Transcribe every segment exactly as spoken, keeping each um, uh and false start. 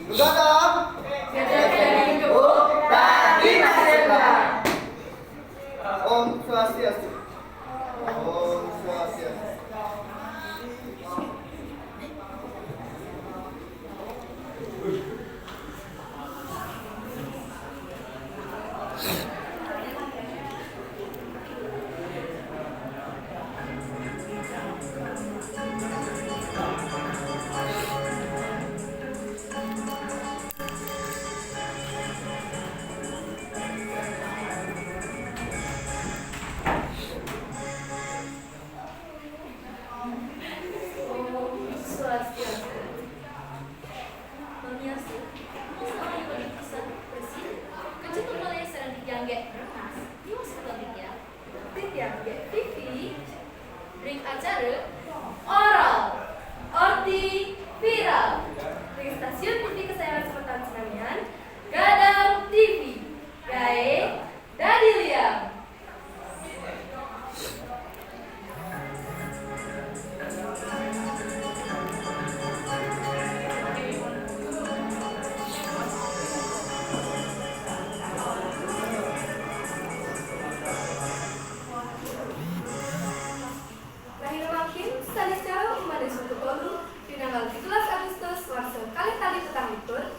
Begadang. Begadang. Bagi Mas Hendra. Om Swastiastu. Om Swastiastu. Swastiastu. Pamiarsa, sampun presida, kacito malih sareng titiang Gék Rengas, Dimas Putih ya. Titiang Gék Vivi. Ring acara Oral Orti Viral ring stasiun T V kesayangan semeton sami, Gadang T V. Gaé dadi liang. Rahina mangkin, sané cara umanis Kutolu, pinanggal pitulas Agustus, warsa kalih tali petang likur,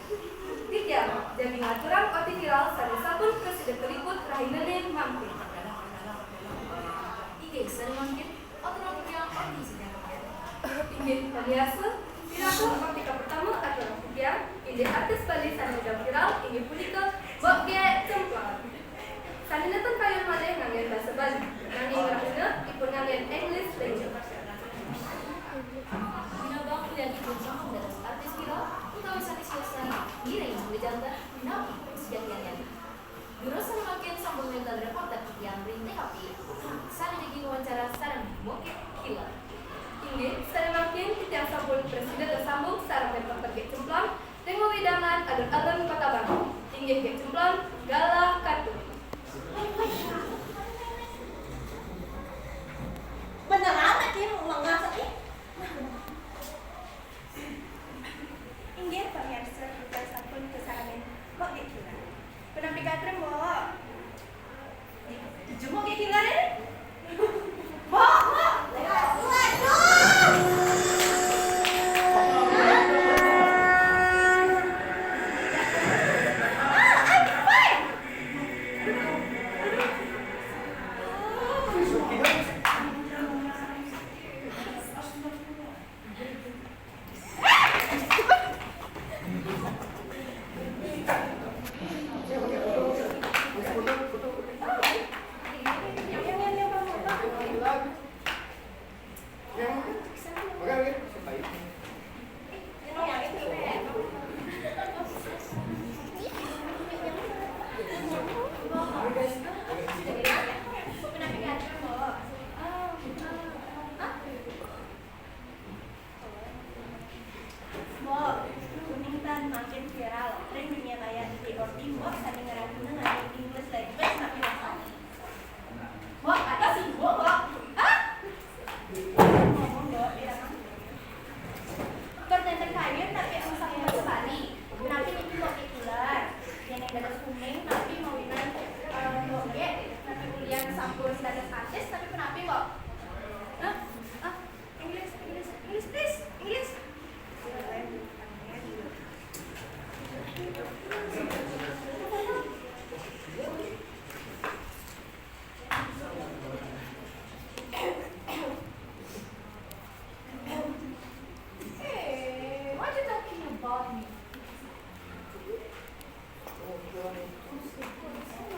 titiang jagi ngaturang orti viral sané sampun prasida kaliput rahinané mangkin. Inggih, sané mangkin, aturang titiang orti sané mangkin. Inggih, pamiarsa, pinaka orti kapertama aturang titiang, inggih artis Bali sané sedang viral, inggih punika Mbok Gék Cemplon. Sané nénten kayun malih nganggén basa Bali, nanging rahina ipun nganggén English language. Minabang ulian ipun sampun dados artis viral, utawi sané sios lan ngiring wijanten, napi sejatiannya. Durus sané mangkin sampun wénten reporter titiang ring T K P, sané jagi wawancara sareng Mbok Gék Killer. Inggih, sané mangkin titiang sampun prasida tersambung sareng reporter Gék Cemplon, ring wewidangan alun-alun Kota Bandung. Inggih Gék Cemplon, galah katur. Beneran, Gék, lengah, Gék? Inggih, pamiarsa, kita sampun kasarengin Mbok Gék Killer. Punapi gatra, Mbok? Jemuk ya, Killer, ya? Mbok, Mbok. Waduh. Ah, I'm fine. Mbok, kuning tan makin viral ring dunia maya, inggih orti Mbok sané ngrahina nganggé English language napi rasanya. Mbok, atos sih, Mbok, Mbok. Hah? Ngomong, Mbok, ya. Tur nénten kayun napi anu sampun basa Bali. Napi niki Mbok Gék Killer? Yén dados kuning, napi mawinan, eh, Mbok Gék, napi ulian sampun dados artis, napi punapi, Mbok? Hah? Ah, English, English, English, please, English. Hey, what you talking about me?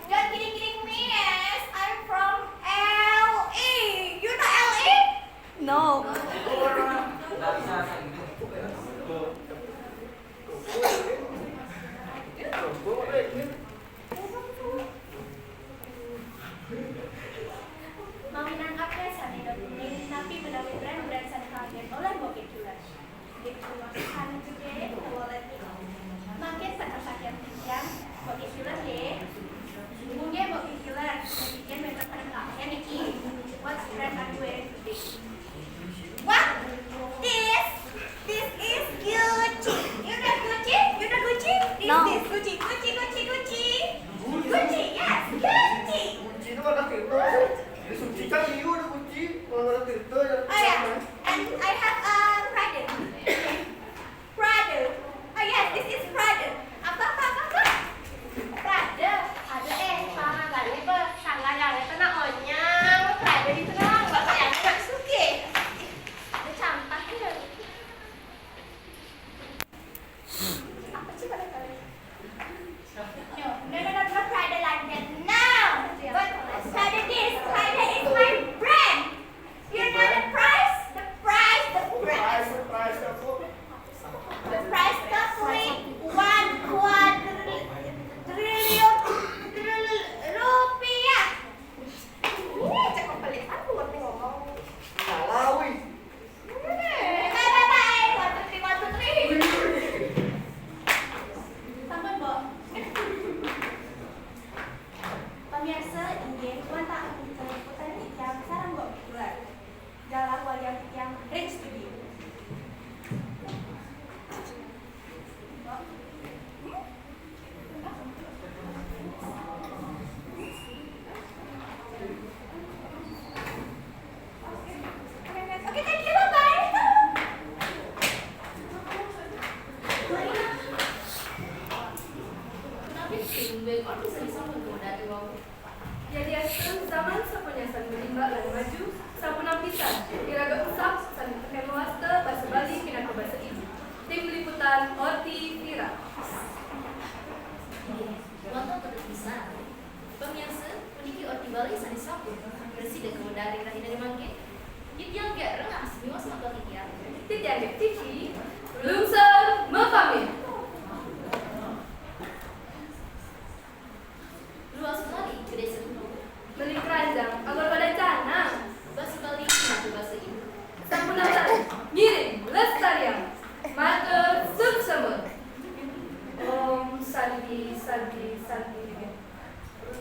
Don't kidding, kidding me, yes. I'm from L A. You know L A? No.